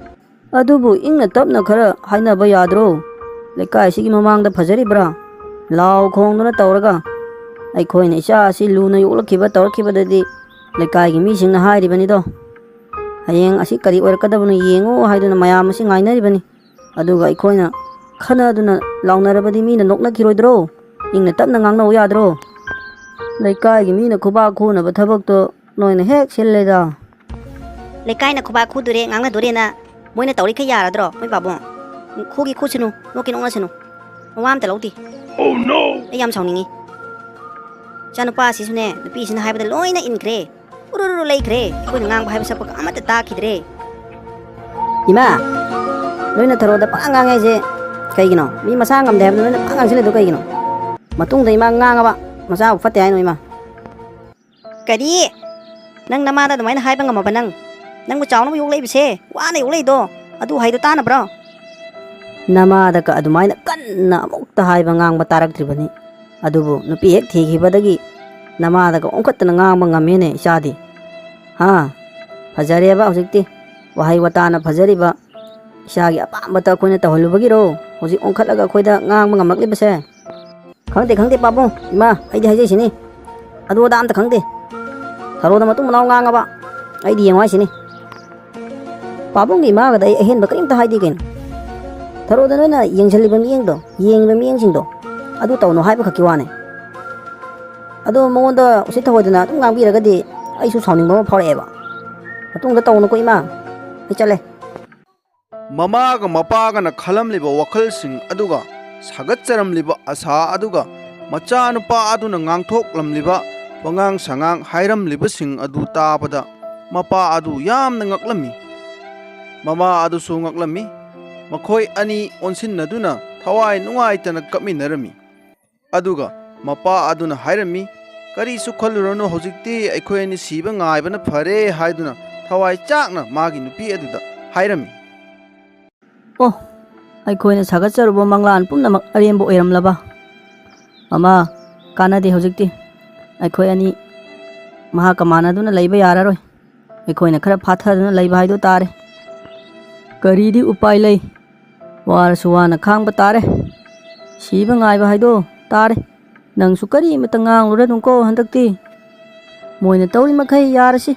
ꯑꯗꯨꯕꯨ ꯏꯪꯅ ꯇꯞꯅ ꯈꯔ ꯍꯥꯏꯅꯕ ꯌꯥꯗ꯭ꯔꯣ? ꯂꯩꯀꯥꯏꯁꯤꯒꯤ ꯃꯃꯥꯡꯗ ꯐꯖꯔꯤꯕ꯭ꯔꯥ? ꯂꯥꯎ ꯈꯣꯡꯗꯨꯅ ꯇꯧꯔꯒ ꯑꯩꯈꯣꯏꯅ ꯏꯆꯥ ꯑꯁꯤ ꯂꯨꯅ ꯌꯣꯛꯂꯛꯈꯤꯕ ꯇꯧꯔꯛꯈꯤꯕꯗꯗꯤ ꯂꯩꯀꯥꯏꯒꯤ ꯃꯤꯁꯤꯡꯅ ꯍꯥꯏꯔꯤꯕꯅꯤꯗꯣ꯫ ꯍꯌꯦꯡ ꯑꯁꯤ ꯀꯔꯤ ꯑꯣꯏꯔꯛꯀꯗꯕꯅꯣ ꯌꯦꯡꯉꯨ ꯍꯥꯏꯗꯨꯅ ꯃꯌꯥꯝ ꯑꯁꯤ ꯉꯥꯏꯅꯔꯤꯕꯅꯤ꯫ ꯑꯗꯨꯒ ꯑꯩꯈꯣꯏꯅ ꯈꯟꯅꯗꯨꯅ ꯂꯥꯎꯅꯔꯕꯗꯤ ꯃꯤꯅ ꯅꯣꯛꯅꯈꯤꯔꯣꯏꯗ꯭ꯔꯣ? ꯏꯪꯅ ꯇꯞꯅ ꯉꯥꯡꯅꯧ ꯌꯥꯗ꯭ꯔꯣ? ꯂꯩꯀꯥꯏꯒꯤ ꯃꯤꯅ ꯈꯨꯕꯥꯛ ꯈꯨꯅꯕ ꯊꯕꯛꯇꯣ ꯅꯣꯏꯅ ꯍꯦꯛ ꯁꯤꯜꯂꯦꯗ꯫ ꯂꯩꯀꯥꯏꯅ ꯈꯨꯕꯥꯛ ꯈꯨꯗꯣꯔꯦ, ꯉꯥꯡꯅꯗꯣꯔꯦꯅ ꯃꯣꯏꯅ ꯇꯧꯔꯤꯈꯩ ꯌꯥꯔꯗ꯭ꯔꯣ? ꯃꯣꯏ ꯄꯥꯕꯨꯡ, ꯈꯨꯒꯤ ꯈꯨꯁꯅꯨ, ꯅꯣꯛꯀꯤ ꯅꯣꯛꯅꯁꯅꯨ, ꯃꯋꯥ ꯑꯝꯇ ꯂꯧꯗꯦ꯫ ꯑꯩ ꯌꯥꯝ ꯁꯥꯎꯅꯤꯡꯉꯤ꯫ ꯏꯆꯥꯅꯨꯄꯥꯁꯤꯁꯨꯅꯦ, ꯅꯨꯄꯤꯁꯤꯅ ꯍꯥꯏꯕꯗ ꯂꯣꯏꯅ ꯏꯟꯈ꯭ꯔꯦ꯫ ꯎꯔꯨꯔꯨ ꯂꯩꯈ꯭ꯔꯦ꯫ ꯑꯩꯈꯣꯏꯅ ꯉꯥꯡꯕ ꯍꯥꯏꯕ ꯁꯛꯄꯒ ꯑꯃꯠꯇ ꯇꯥꯈꯤꯗ꯭ꯔꯦ꯫ ꯏꯃꯥ, ꯅꯣꯏꯅ ꯊꯔꯣꯗ ꯄꯪꯉꯥꯡ ꯉꯥꯡꯉꯦ ꯍꯥꯏꯁꯦ ꯀꯩꯒꯤꯅꯣ? ꯃꯤ ꯃꯁꯥ ꯉꯝꯗꯦ ꯍꯥꯏꯕꯗ ꯅꯣꯏꯅ ꯄꯪꯉꯥꯡ ꯉꯥꯡꯁꯤꯜꯂꯤꯗꯣ ꯀꯩꯒꯤꯅꯣ? ꯃꯇꯨꯡꯗ ꯏꯃꯥ ꯉꯥꯡꯉꯕ ꯃꯆꯥꯕꯨ ꯐꯠꯇꯦ ꯍꯥꯏꯅꯣ ꯏꯃꯥ? ꯀꯔꯤ? ꯅꯪ ꯅꯃꯥꯗ ꯑꯗꯨꯃꯥꯏꯅ ꯍꯥꯏꯕ ꯉꯝꯃꯕ ꯅꯪ? ꯅꯪꯕꯨ ꯆꯥꯎꯅꯕ ꯌꯣꯛꯂꯛꯏꯕꯁꯦ, ꯋꯥꯅ ꯌꯣꯛꯂꯛꯏꯗꯣ, ꯑꯗꯨ ꯍꯥꯏꯗꯣ ꯇꯥꯅꯕ꯭ꯔꯣ? ꯅꯃꯥꯗꯒ ꯑꯗꯨꯃꯥꯏꯅ ꯀꯟꯅ ꯑꯃꯨꯛꯇ ꯍꯥꯏꯕ ꯉꯥꯡꯕ ꯇꯥꯔꯛꯇ꯭ꯔꯤꯕꯅꯤ꯫ ꯑꯗꯨꯕꯨ ꯅꯨꯄꯤ ꯍꯦꯛ ꯊꯤꯈꯤꯕꯗꯒꯤ ꯅꯃꯥꯗꯒ ꯑꯣꯟꯈꯠꯇꯅ ꯉꯥꯡꯕ ꯉꯝꯃꯦꯅꯦ ꯏꯆꯥꯗꯤ꯫ ꯍꯥ? ꯐꯖꯔꯦꯕ ꯍꯧꯖꯤꯛꯇꯤ꯫ ꯋꯥꯍꯩ ꯋꯥꯇꯥꯅ ꯐꯖꯔꯤꯕ꯫ ꯏꯆꯥꯒꯤ ꯑꯄꯥꯝꯕꯇ ꯑꯩꯈꯣꯏꯅ ꯇꯧꯍꯜꯂꯨꯕꯒꯤꯔꯣ ꯍꯧꯖꯤꯛ ꯑꯣꯟꯈꯠꯂꯒ ꯑꯩꯈꯣꯏꯗ ꯉꯥꯡꯕ ꯉꯝꯂꯛꯂꯤꯕꯁꯦ? ꯈꯪꯗꯦ, ꯈꯪꯗꯦ, ꯄꯥꯕꯨꯡ, ꯏꯃꯥ, ꯑꯩꯗꯤ ꯍꯥꯏꯖꯩꯁꯤꯅꯤ꯫ ꯑꯗꯨ ꯑꯗꯥ ꯑꯝꯇ ꯈꯪꯗꯦ꯫ ꯊꯔꯣꯗ ꯃꯇꯨꯡ ꯃꯅꯥꯎ ꯉꯥꯡꯉꯕ ꯑꯩꯗꯤ ꯌꯦꯡꯉꯨ ꯍꯥꯏꯁꯤꯅꯤ꯫ ꯄꯥꯕꯨꯡꯒꯤ ꯏꯃꯥꯒꯗ ꯑꯩ ꯑꯍꯦꯟꯕ ꯀꯔꯤꯝꯇ ꯍꯥꯏꯗꯦ ꯀꯩꯅꯣ꯫ ꯊꯔꯣꯗ ꯅꯣꯏꯅ ꯌꯦꯡꯁꯤꯜꯂꯤꯕ ꯃꯤꯠꯌꯦꯡꯗꯣ, ꯌꯦꯡꯉꯤꯕ ꯃꯤꯠꯌꯦꯡꯁꯤꯡꯗꯣ, ꯑꯗꯨ ꯇꯧꯅꯣ ꯍꯥꯏꯕ ꯈꯛꯀꯤ ꯋꯥꯅꯦ꯫ ꯑꯗꯣ ꯃꯉꯣꯟꯗ ꯎꯁꯤꯠ ꯊꯑꯣꯏꯗꯅ ꯑꯗꯨꯝ ꯉꯥꯡꯕꯤꯔꯒꯗꯤ ꯑꯩꯁꯨ ꯁꯥꯎꯅꯤꯡꯕ ꯑꯃ ꯐꯥꯎꯔꯛꯑꯦꯕ꯫ ꯃꯇꯨꯡꯗ ꯇꯧꯅꯨꯀꯣ ꯏꯃꯥ, ꯑꯩ ꯆꯠꯂꯦ꯫ ꯃꯃꯥꯒ ꯃꯄꯥꯒꯅ ꯈꯜꯂꯝꯂꯤꯕ ꯋꯥꯈꯜꯁꯤꯡ ꯑꯗꯨꯒ ꯁꯥꯒꯠꯆꯔꯝꯂꯤꯕ ꯑꯁꯥ ꯑꯗꯨꯒ ꯃꯆꯥꯅꯨꯄꯥ ꯑꯗꯨꯅ ꯉꯥꯡꯊꯣꯛꯂꯝꯂꯤꯕ ꯋꯥꯉꯥꯡ ꯁꯉꯥꯡ ꯍꯥꯏꯔꯝꯂꯤꯕꯁꯤꯡ ꯑꯗꯨ ꯇꯥꯕꯗ ꯃꯄꯥ ꯑꯗꯨ ꯌꯥꯝꯅ ꯉꯛꯂꯝꯃꯤ꯫ ꯃꯃꯥ ꯑꯗꯨꯁꯨ ꯉꯛꯂꯝꯃꯤ꯫ ꯃꯈꯣꯏ ꯑꯅꯤ ꯑꯣꯟꯁꯤꯟꯅꯗꯨꯅ ꯊꯋꯥꯏ ꯅꯨꯡꯉꯥꯏꯇꯅ ꯀꯞꯃꯤꯟꯅꯔꯝꯃꯤ꯫ ꯑꯗꯨꯒ ꯃꯄꯥ ꯑꯗꯨꯅ ꯍꯥꯏꯔꯝꯃꯤ, "ꯀꯔꯤꯁꯨ ꯈꯜꯂꯨꯔꯅꯨ, ꯍꯧꯖꯤꯛꯇꯤ ꯑꯩꯈꯣꯏ ꯑꯅꯤ ꯁꯤꯕ ꯉꯥꯏꯕꯅ ꯐꯔꯦ" ꯍꯥꯏꯗꯨꯅ ꯊꯋꯥꯏ ꯆꯥꯛꯅ ꯃꯥꯒꯤ ꯅꯨꯄꯤ ꯑꯗꯨꯗ ꯍꯥꯏꯔꯝꯃꯤ꯫ ꯑꯣ, ꯑꯩꯈꯣꯏꯅ ꯁꯥꯒꯠꯆꯔꯨꯕ ꯃꯪꯂꯥꯟ ꯄꯨꯝꯅꯃꯛ ꯑꯔꯦꯝꯕ ꯑꯣꯏꯔꯝꯂꯕ? ꯃꯃꯥ, ꯀꯥꯟꯅꯗꯦ ꯍꯧꯖꯤꯛꯇꯤ꯫ ꯑꯩꯈꯣꯏ ꯑꯅꯤ ꯃꯍꯥꯛꯀ ꯃꯥꯟꯅꯗꯨꯅ ꯂꯩꯕ ꯌꯥꯔꯔꯣꯏ꯫ ꯑꯩꯈꯣꯏꯅ ꯈꯔ ꯐꯥꯊꯗꯨꯅ ꯂꯩꯕ ꯍꯥꯏꯗꯣ ꯇꯥꯔꯦ꯫ ꯀꯔꯤꯗꯤ ꯎꯄꯥꯏ ꯂꯩ? ꯋꯥꯔꯁꯨ ꯋꯥꯅ ꯈꯥꯡꯕ ꯇꯥꯔꯦ꯫ ꯁꯤꯕ ꯉꯥꯏꯕ ꯍꯥꯏꯗꯣ ꯇꯥꯔꯦ꯫ ꯅꯪꯁꯨ ꯀꯔꯤꯃꯇ ꯉꯥꯡꯂꯨꯔꯅꯨꯀꯣ ꯍꯟꯗꯛꯇꯤ꯫ ꯃꯣꯏꯅ ꯇꯧꯔꯤ ꯃꯈꯩ ꯌꯥꯔꯁꯤ꯫